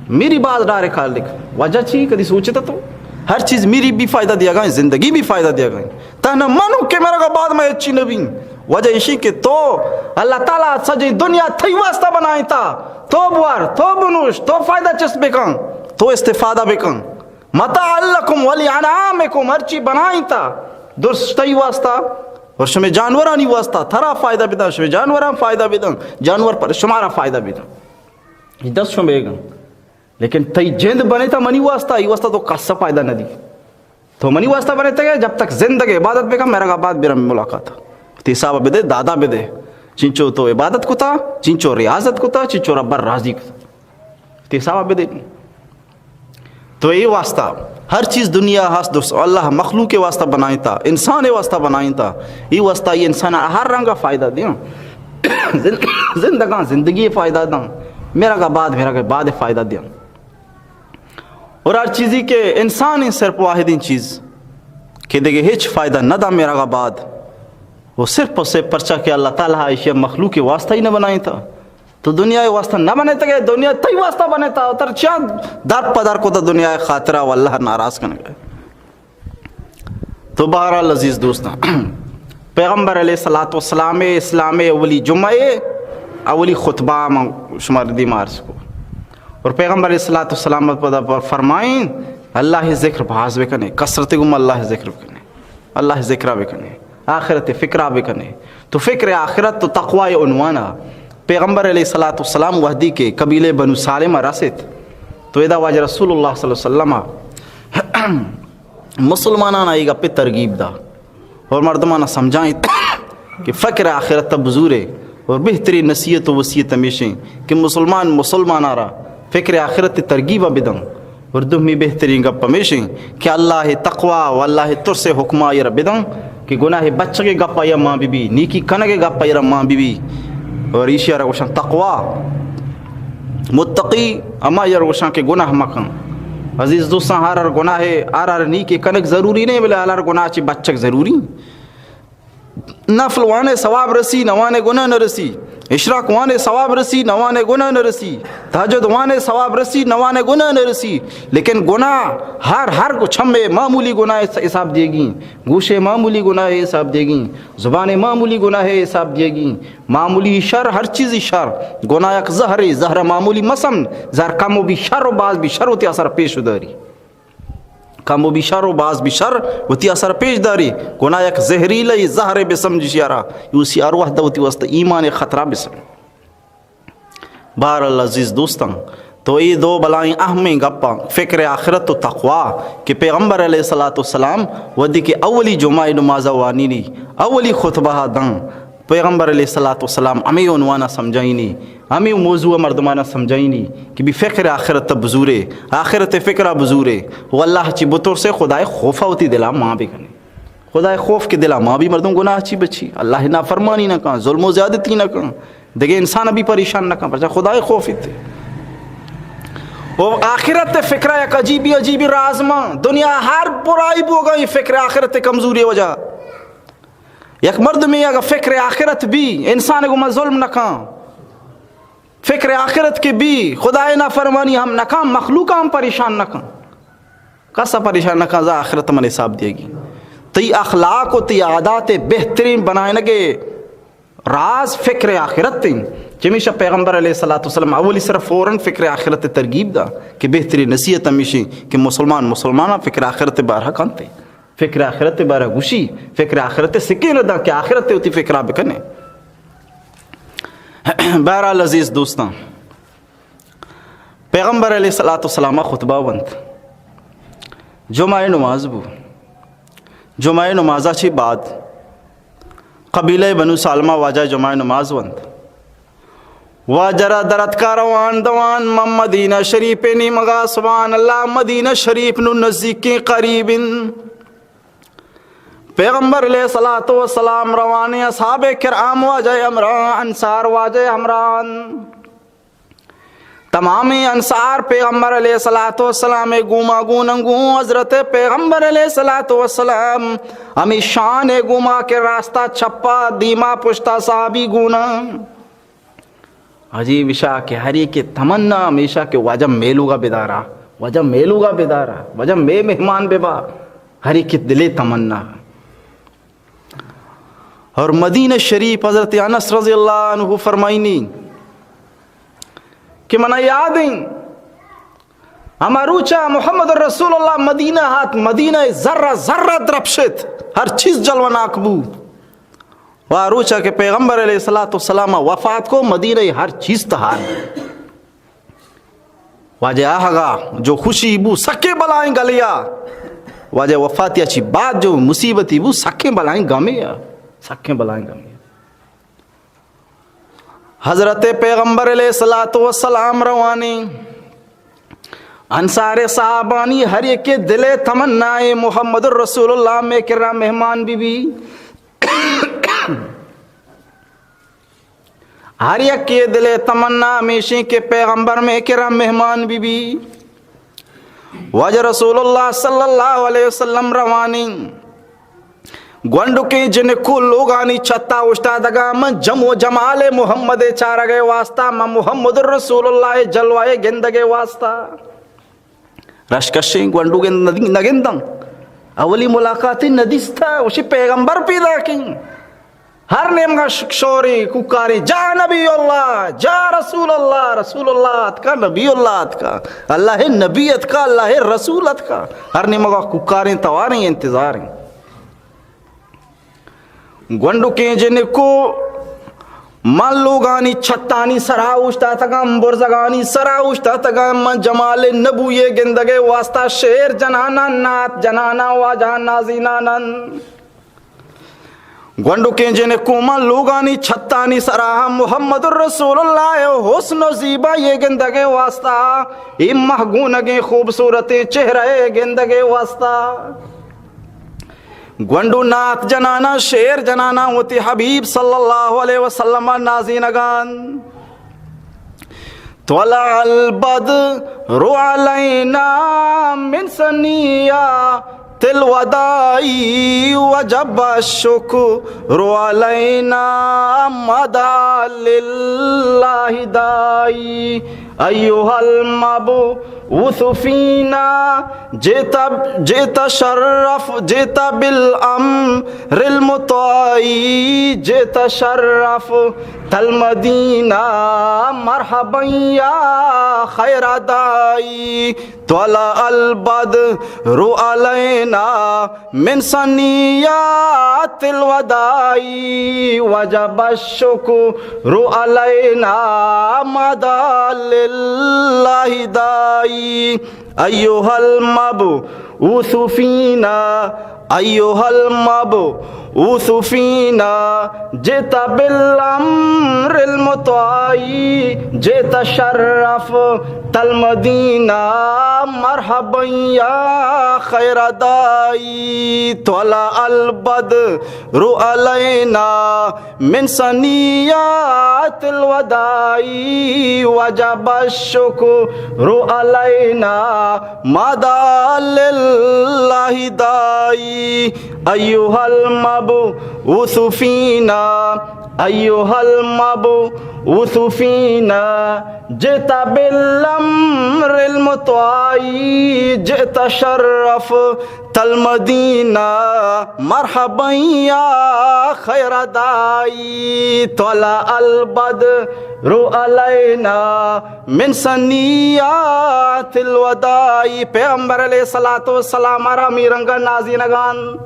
میری بات ڈائریکٹ خالق۔ وجہ چی؟ کدی سوچتا تو؟ ہر چیز میری بھی فائدہ دیگا، زندگی بھی فائدہ دیگا۔ تہنا منو کہ مرگا بعد ما ہچی نہ بیں۔ وجہ ایشی کہ تو اللہ تعالیٰ سجیں دنیا تئی واسطہ بنائیتا۔ تو بوار، تو بنوش، تو فائدہ چست بکن، تو استفادہ بکن۔ متاعا لکم ولانعامکم، ہرچی بنائیتا درست تئی واسطہ اور شمے جانورانی واسطہ، ترا فائدہ بدن، شمے جانوراں فائدہ بدن، جانور پر شمارا فائدہ بدن۔ دست شمے گن۔ لیکن تئی جند بنیتا منی واسطہ، ای واسطہ تو کس فائدہ نہ دی۔ تو منی واسطہ بنیتگے، جب تک زندگے عبادت بکن، مرگا بعد برم ملاقات۔ تی حساب بدے، دادا بدے۔ چنچو تو عبادت کتا، چنچو ریاضت کتا، چنچو رب راضی کتا۔ تی حساب بدے۔ تو ای واسطہ ہر چیز دنیا ہست دوست، اللہ مخلوق واسطہ بنائیتا، انسان واسطہ بنائیتا۔ ای واسطہ ای انسان ہر رنگا فائدہ دیاں۔ زند-، زندگاں زندگی فائدہ داں، مرگا بعد، مرگا بعد فائدہ دیاں۔ اور ہر چیزی کہ انسان ہیں صرف واحدیں چیز کہ دگہ ہچ فائدہ نہ دا مرگا بعد، وہ صرف اور صرف پرچا کہ اللہ تعالیٰ ایشی مخلوق واسطہ ہی نہ بنائیتا۔ تو دنیا واسطہ نہ بنیتگے، دنیا تئی واسطہ بنیتا، تر چیا در پدر کو تو دنیا خاطرہ و اللہ ناراض کنگے۔ تو بہرحال عزیز دوستاں، پیغمبر علیہ الصلوۃ والسلام اسلام اولی جمعہ، اولی خطبہ من شمار دیما عرض کو۔ اور پیغمبر علیہ الصلوۃ والسلام پدا پر فرمائیں، اللہ ذکر باز بکنے، کثرت گم اللہ ذکر بکنے، اللہ ذکرہ بکنے، آخرت فکرہ بکنے۔ تو فکر آخرت تو تقوی عنوان۔ پیغمبر علیہ الصلوۃ والسلام وحدی کے قبیلے بنو سالم رسیت، تو ادا واجہ رسول اللہ صلی اللہ علیہ وسلم مسلمانان آئی گپے ترغیب دا اور مردمانا سمجھائیں کہ فکر آخرت بزورے۔ اور بہترین نصیحت و وصیت ہمیشیں کہ مسلمان مسلمانا را فکر آخرت ترغیب بدن۔ اور دومی بہترین گپ ہمیشیں کہ اللہ تقوی و اللہ ترس حکم آئی را بدن کہ گناہ بچگے گپ آئی مان بی بی، نیکی کنگے گپ آئی را مان بی بی۔ اور ایشی را گوشن تقوی۔ متقی ہما یار گوشاں کہ گناہ مکن۔ عزیز دوستاں، ہر ہر گناہ، ہر ہر نیکی کنگ ضروری نہیں، بلے ہر ہر گناہ چی بچگ ضروری۔ نفل وانے ثواب رسی، نوانے گناہ نہ رسی۔ اشراق وانے ثواب رسی، نوانے گناہ نہ رسی۔ تہجد وانے ثواب رسی، نوانے گناہ نہ رسی۔ لیکن گناہ ہر، ہر کو چمے معمولی گناہ حساب دیگی، گوشے معمولی گناہ حساب دیگی، زبان معمولی گناہ حساب دیگی۔ معمولی شر، ہر چیزی شر۔ گناہ یک زہرے، زہر معمولی مسم، زہر کم و بی شر و باز بی شر وتی اثر پیش داری۔ کم و بی شر و باز بی شر وتی اثر پیش داری۔ گناہ یک زہریلے زہرے بسمجی شیارا، یوسی ہر وحدہ وتی واسطہ ایمان خطرہ بسم۔ بہرحال عزیز دوستاں، تو اے دو بلائیں اہمیں گپاں، فکر آخرت و تقوی، کہ پیغمبر علیہ الصلوۃ والسلام وہدی کہ اولی جمعہ نماز وانینی، اولی خطبہ داں، پیغمبر علیہ الصلوۃ والسلام ہمیں عنوان سمجھائینی، ہمیں موضوع مردمانا سمجھائینی کہ بی فکر آخرت بزورے، آخرت فکر بزورے، و اللہ چی بترسے، خدائے خوفا وتی دلا مان بکنے۔ خدائے خوف کہ دلا مان بی، مردم گناہ چی بچی، اللہ نافرمانی نہ کن، ظلم و زیادتی نہ کن، دگہ انسان بی پریشان نہ کن، پرچا خدائے خوف ایتے۔ و آخرت فکرہ یک عجیبی عجیبی راز مان، دنیا ہر برائی بوگا، یہ فکر آخرت کمزوری وجہ۔ یک مردمی اگر فکر آخرت بی، انسان گو ما ظلم نہ کن، فکر آخرت کے بی، خدائے نافرمانی ہم نہ کن، مخلوق ہم پریشان نہ کن۔ کسا پریشان نہ کن، زا آخرت من حساب دیگی۔ تئی اخلاق و تئی عادات بہترین بنائنگے راز فکر آخرت ہیں۔ چمیشا پیغمبر علیہ الصلوۃ والسلام اولی سر فوراً فکر آخرت ترغیب دا کہ بہترین نصیحت ہمیشی کہ مسلمان مسلماناں فکر آخرت بارہ کنتے، فکر آخرت بارہ گوشی، فکر آخرت سکین دا کہ آخرت وتی فکرہ بکنے۔ بہرحال عزیز دوستاں، پیغمبر علیہ الصلوۃ والسلام خطبہ ونت۔ جمعہ نماز بو۔ جمعہ نمازا چی بعد قبیلہ بنو سالمہ واجہ جمعہ نماز ونت۔ واجہ را درتکا روان دوان من مدینہ شریف نیمگا، سبحان اللہ، مدینہ شریف نو نزدیکیں قریب انت۔ پیغمبر علیہ الصلوۃ والسلام روان، اصحاب کرام واجہ ہمراہ، انصار واجہ ہمراہ۔ تمامیں انصار پیغمبر علیہ الصلوۃ والسلام گوما گونن گوں حضرت پیغمبر علیہ الصلوۃ والسلام ہمیں شان گوما کہ راستہ چپا دیما پشتا صحابی گونن۔ عجیب اشا کہ ہر ایک تمنا ہمیشہ کہ واجہ میلوگا بدارا، واجہ میلوگا بدارا، واجہ مے مہمان ببا، ہر ایک دلے تمنا۔ اور مدینہ شریف حضرت انس رضی اللہ عنہ فرمائنی کہ منا یاد ہیں، ہما روچا محمد رسول اللہ مدینہ ہات، مدینہ ذرہ ذرہ درپشت، ہر چیز جلوہ ناک بو۔ و آ روچا کہ پیغمبر علیہ الصلوۃ والسلام وفات کو، مدینہ ہر چیز تہار۔ واجہ آہگا جو خوشی بو سکیں بلائیں گلیا، واجہ وفاتیا چی بعد جو مصیبتی بو سکیں بلائیں گمیا، سکیں بلائیں گمیا۔ حضرت پیغمبر علیہ الصلوۃ والسلام روانی، انصار صحابانی ہر یک دل تمنا اے محمد رسول اللہ مے کرا مہمان بی بی۔ ہر یکے دل تمنا ہمیشیں کہ پیغمبر مے کرا مہمان بی بی۔ واجہ رسول اللہ صلی اللہ علیہ وسلم روانی گونڈکیں جنکو لوگانی چھتا اوشتادگا من جم و جمال محمد چارگ واسطہ، من محمد رسول اللہ جلوہ گندگ واسطہ۔ رشکشیں گونڈو گند ندی-، نگنداں۔ اولی ملاقات ندیستا، وشی پیغمبر پیدا کن۔ ہر نیمگا ش-، شوری کوکاری، جا نبی اللہ، جا رسول اللہ، رسول اللہ اتکا، نبی اللہ اتکا، اللہ نبی اتکا، اللہ رسول اتکا۔ ہر نیمگا کوکاریں تواریں انتظاریں۔ گونڈکیں جنکو من لوگانی چھتانی سرا اوشتاتگاں، برزگانی سرا اوشتاتگاں، من جمال نبوی گندگے واسطہ شعر جنانا، نعت جنانا، واجہ نازینانن۔ گونڈکیں جنکو من لوگانی چھتانی سرا ہم محمد رسول اللہ حسن و زیبائی گندگے واسطہ، اے مہگونگیں خوبصورتیں چہرہ گندگے واسطہ۔ گونڈو نعت جنانا، شعر جنانا، وتی حبیب صلی اللہ علیہ وسلم نازینگان۔ طلع البدر علينا من ثنيات الوداع وجب الشكر علينا ما دعا لله داعي. أيها المبعوث فينا جئت، جئت شرف، جئت بالأمر المطاع، جئت شرفت المدينة، مرحبا يا خير داعي. طلع البدر علينا من ثنيات الوداع وجب الشكر علينا ما دعا لله داعي. أيها المبعوث فينا، أيها المبعوث فينا، جئت بالأمر المطاع، جئت شرفت المدينة، مرحبا يا خير داعي. طلع البدر علينا من ثنيات الوداع وجب الشكر علينا ما دعا لله داعي. أيها المبعوث فينا، أيها المبعوث فينا، جئت بالأمر المطاع، جئت شرفت المدينة، مرحبا يا خير داعي. طلع البدر علينا من ثنيات الوداع. پیغمبر علیہ الصلوۃ والسلام را ہمے رنگا نازینگان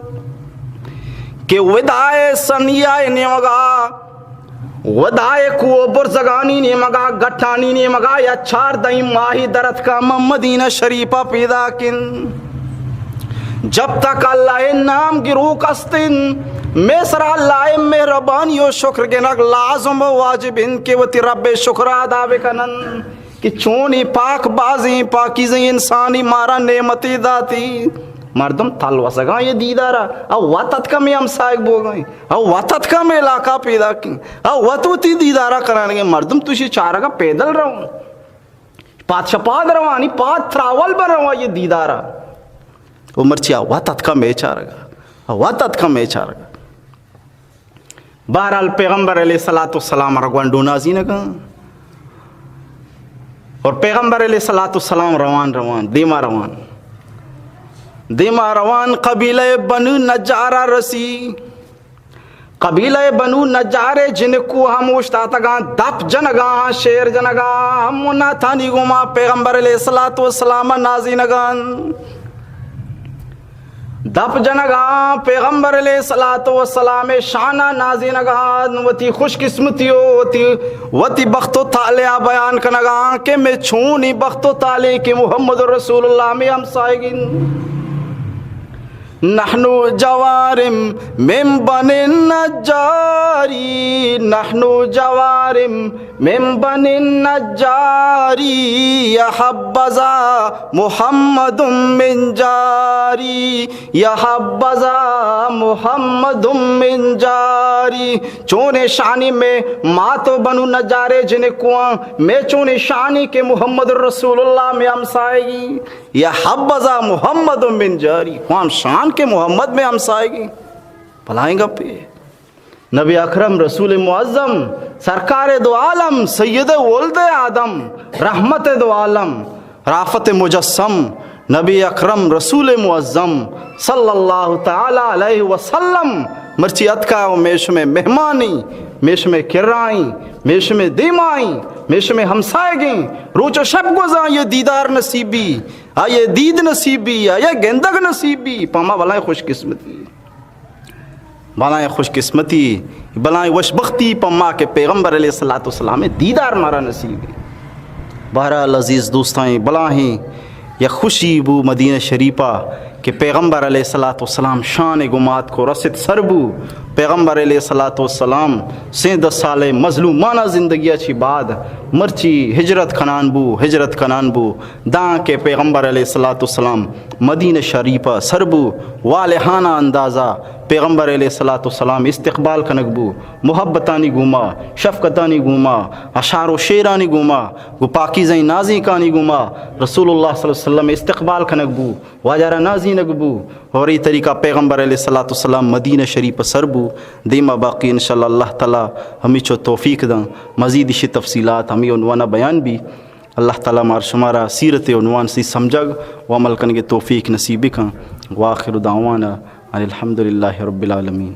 کہ وداع ثنیہ نیمگا، وداع کوہ برزگانی نیمگا، گٹانی نیمگا یا چاردہیں ماہی درتکا من مدینہ شریفا پیداکن۔ جب تک اللہ نام گروک استن، مئے سرا اللہ مہربانی و شکر گنگ لازم و واجب انت کہ وتی رب شکر ادا بکنن۔ کہ چونی پاک بازیں پاکیزیں انسانی مارا نعمتے داتی۔ مردم تلوسگاں یہ دیدارا، او وت اتکا مئے ہمسائگ بوگائیں، او وت اتکا مئے علاقہ پیداکیں، او وت وتی دیدارا کرانگیں۔ مردم توشی چارگا پیدل روان، پاد شپاد روانی، پاد تراول بر روان یہ دیدارا۔ او مرچی او وت اتکا مئے چارگا، او وت اتکا مئے چارگا۔ بہرحال پیغمبر علیہ الصلوۃ والسلام را گونڈو نازینگاں اور پیغمبر علیہ الصلوۃ والسلام روان روان، دیما روان، دیما روان، قبیلہ بنو نجارا رسی۔ قبیلہ بنو نجارے جنکو ہم اوشتاتگاں، دپ جنگاں، شعر جنگاں، ہم نعتانی گوما پیغمبر علیہ الصلوۃ والسلام نازینگاں۔ دپ جنگاں، پیغمبر علیہ الصلوۃ والسلام شانا نازینگاں، وتی خوش قسمتی و وتی، وتی بخت و طالعا بیان کنگاں کہ مئے چونی بخت و طالع کہ محمد رسول اللہ مئے ہمسائگین۔ نحن جوار من بني النجار، نحن جوار من بني النجار، يا حبذا محمد من جاري، يا حبذا محمد من جاري۔ چونیں شانی مئے مات و بنو نجارے جنکواں، مئے چونیں شانی کہ محمد رسول اللہ مئے ہمسائگی۔ يا حبذا محمد من جاري، ہم شان کہ محمد مئے ہمسائگی۔ بلائیں گپے۔ نبی اکرم رسول معظم، سرکار دو عالم، سید ولد آدم، رحمت دو عالم، رافت مجسم، نبی اکرم رسول معظم صلی اللہ تعالی علیہ وسلم مرچی اتکا و میشم مہمانی، میشم کرائیں، میشم دیمائیں، میشم ہمسائگیں، روچ و شپ گوزاں یہ دیدار نصیبی، آئیے دید نصیبی، آئیے گندگ نصیبی، پما بلائیں خوش قسمتی۔ بلائیں خوش قسمتی، بلائیں وش بختی پما کہ پیغمبر علیہ الصلوۃ والسلام دیدار مارا نصیب ہے۔ بہرحال عزیز دوستائیں، بلائیں یک خوشی بو مدینہ شریفہ کہ پیغمبر علیہ الصلوۃ والسلام شان گمات کو رست سر بو۔ پیغمبر علیہ الصلوۃ والسلام سیزدہ سال مظلومانہ زندگی چی بعد مرچی ہجرت کنان بو، ہجرت کنان بو۔ داں کہ پیغمبر علیہ الصلوۃ والسلام مدینہ شریفہ سر بو، والہانہ اندازہ پیغمبر علیہ الصلوۃ والسلام استقبال کنگ بو، محبتانی گوما، شفقتانی گوما، اشعار و شعرانی گوما، گو پاکیزیں نازینکانی گوما رسول اللہ صلی اللہ علیہ وسلم استقبال کنگ بو، واجہ را نازینگ بو۔ اور یہ طریقہ پیغمبر علیہ الصلوۃ والسلام مدینہ شریفہ سر بو۔ دیما باقی انشاءاللہ اللہ تعالی ہمیچو توفیق داں، مزید اشی تفصیلات ہمیں عنوان بیان بی۔ اللہ تعالی مار شمارا سیرت عنوان سی سمجھگ و عمل کنگ توفیق نصیب کن۔ وآخر دعوانا ان الحمد للہ رب العالمین۔